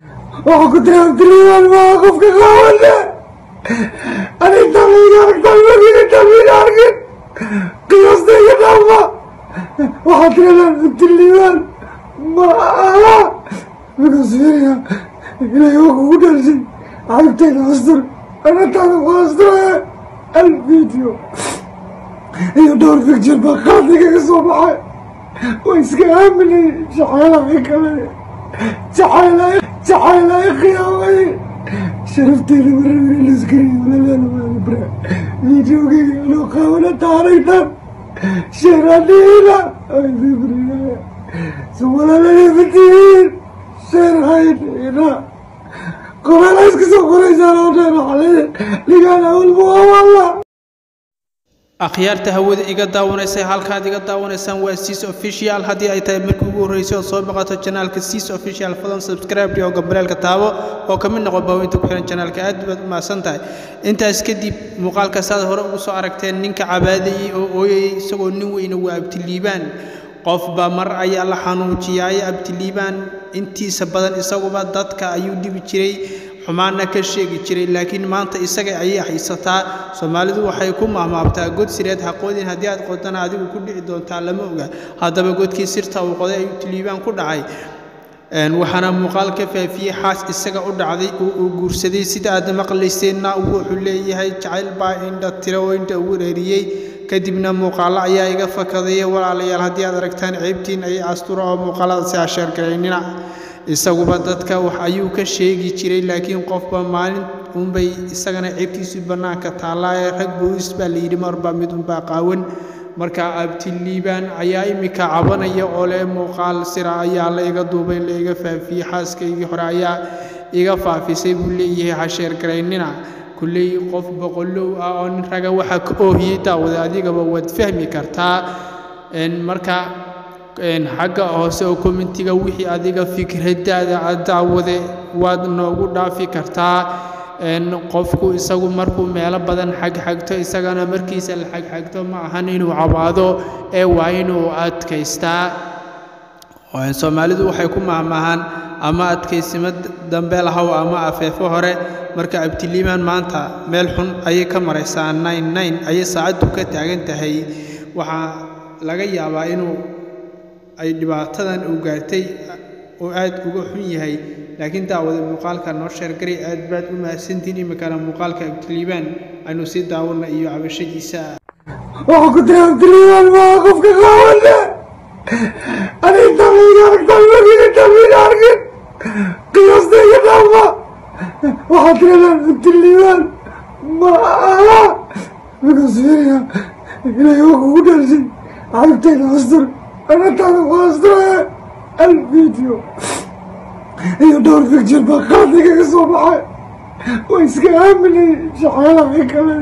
Waxaa ku tiri Abdiliibaan maa qofka qaawane, ani intaan layga aragtaan markiin intaan layga arkin qiyaasta iga dhaafa. Waxaa tiradaan Abdiliibaan ma aha, because fiiriya, Ilaahay waa kugu dhaarshay, caybtayda astur, anataada ku asturaya. Hal video iyo dhowr picture baa qalad igaga soo baxay. Waa iska aaminay, jacaylaha kale, jacayla jacayla khiyaamay, sharafteyda marabin laskariyo. Walalaal videogeyga loo qaawana taaragtan sheeradhiina aydibrina so walaalana matihiin share haydhina qoraala iska soo qoraysaan oo dhan waxaa ligaan awalba waa walla. Akhyaarta hawada iga daawanaysay, halkaad iga daawanaysaan waa Cs Official. Haddii ay tahay markii ugu horreysay ood soo baqato channelka Cs Official, fadlan subscribe oo gambaleelka taabo oo ka mid noqo baaweynta ku xiran channelka. Aad baad u mahadsan tahay. Intaas kadib, muuqaalka saad hore ugu soo aragteen, ninka cabaadayey oo ooyayay isagoo nin weyna waa Abtiliibaan. Qofba mar ayaa la xanuujiyaay. Abtiliibaan intiisa badan isaguba dadka ayuu dhibi jiray, xumaanna ka sheegi jiray, laakiin maanta isaga ayay haysataa. Soomaalidu waxay ku mahmaabtaa, god sireed ha qoodin, haddii aad qodana adigu ku dhici doontaa lama oga. Haddaba godkii sirta uu qoday ayuu Tiliibaan ku dhacay, waxaana muuqaal ka faafiyey xaas isaga u dhacday oo uu guursaday. Sida aad maqlayseenna, wuxuu leeyahay jacayl baa indha tiro oo indha ugu dheeriyey, kadibna muuqaallo ayaa iga fakaday. Walaalayaal, haddii aad aragtaan ceebtiin ay astura oo muuqaalada si ha share garaynina. Isaguba dadka wax ayuu ka sheegi jiray, laakiin qofba maalin unbay isagana ceebtiisu bannaanka taallaa ee rag boodis baa la yidhi, marba mid unbaa qaawan. Marka Abtiliibaan ayaa iminka cabanaya oo leh muuqaal sira ayaa la iga duubay, la iga faafiyey, xaaskaygii hore ayaa iga faafisay buu leeyahay, ha share garaynina. Kulley qof boqolow ah oo nin raga waxa ka oohiyey, daawada adigaba waad fahmi kartaa. Marka xagga hoose oo commentiga wixii adiga fikradaada aad daawade waad noogu dhaafi kartaa. Qofku isagu markuu meelo badan xagxagto, isagana markiisa la xagxagto, ma ahan inuu cabaado ee waa inuu adkaystaa. Soomaalidu waxay ku mahmahaan ama adkaysimo dambe lahaw ama afeefo hore. Marka Abtiliimaan maanta meel xun ayay ka maraysaa, 9:09 ayay saacaddu ka taagan tahay. Waxaa laga yaabaa inuu ay dhibaatadan uu gaartay oo aad uga xun yahay, laakiin daawada muuqaalka noo share garay. Aad baad u mahadsantihiin. Iminkana muuqaalka Abtiliibaan aynu sii daawana iyo cabashadiisa. Waxaa ku tiri Abdiliibaan maa qofka qaawane, ani intaan layga aragtaan markiin intaan layga arkin qiyaasta iga dhaafa. Waxaa tiradaan Abdiliibaan ma aha, because fiiriya, Ilaahay waa kugu dhaarshay, caybtayda astur, anataada ku asturaya. Hal video iyo dhowr picture baa qalad igaga soo baxay. Waa iska aaminay, jacaylaha kale.